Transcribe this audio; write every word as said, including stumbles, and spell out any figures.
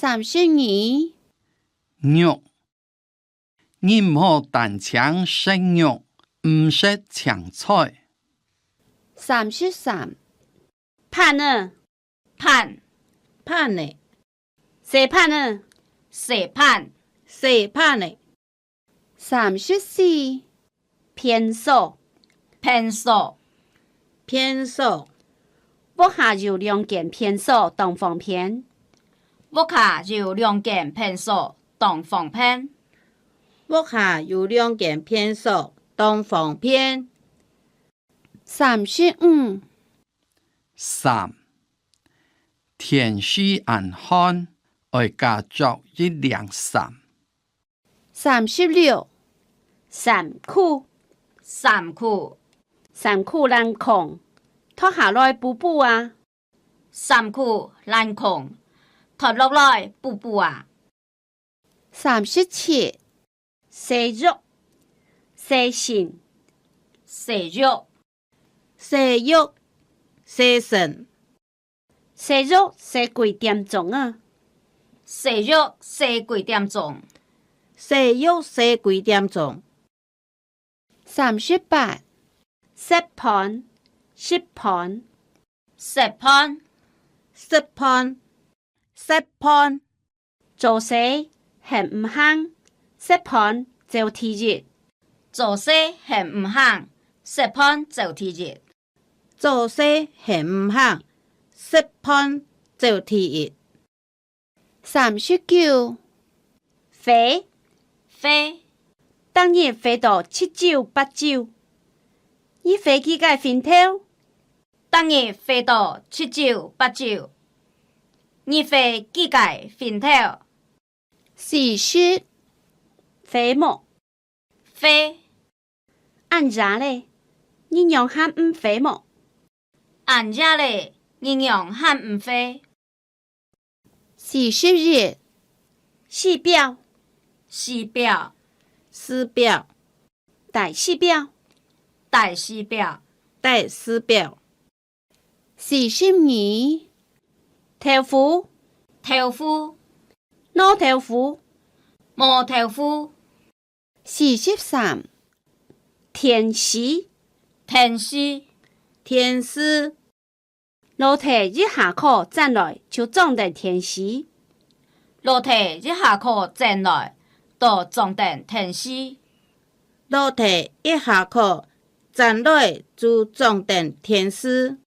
三十二。肉。你毋好單淨食肉，毋食青菜。三十三。盤仔。盤。盤仔。洗盤仔。洗盤。洗盤仔。三十四。便所。便所。便所。屋下有兩間便所，當方便。屋下有兩間便所，當方便。屋下有兩間便所，當方便。三十五。衫。天時恁寒，愛加著一領衫。三十六。衫褲。衫褲。衫褲爛空，脫下來補補啊。衫褲爛空，脫落來補補啊。三十七。洗浴。洗身。洗浴。洗浴。洗身。洗浴洗幾點鐘啊？洗浴洗幾點鐘？洗浴洗幾點鐘？三十八。食飯。食飯。食飯。食飯。食飯。 做事還毋行，食飯走第一。做事還毋行，食飯走第一。做事還毋行，食飯走第一。三十九。飛。飛。逐日飛到七九八九。你飛幾个分頭？ 逐日飛到七九八九，你飛幾个分頭？四十。飛無？飛。恁夜咧，你仰還毋飛無？恁夜咧，你仰還毋飛？ 四十一。時錶。時錶。時錶。戴時錶。戴時錶。戴時錶。四十二。豆腐。豆腐。無豆腐。無豆腐。 四十三。電視。電視。電視。老弟一下課轉來就裝等電視。老弟一下課轉來，就裝等電視。老弟一下課轉來就裝等電視。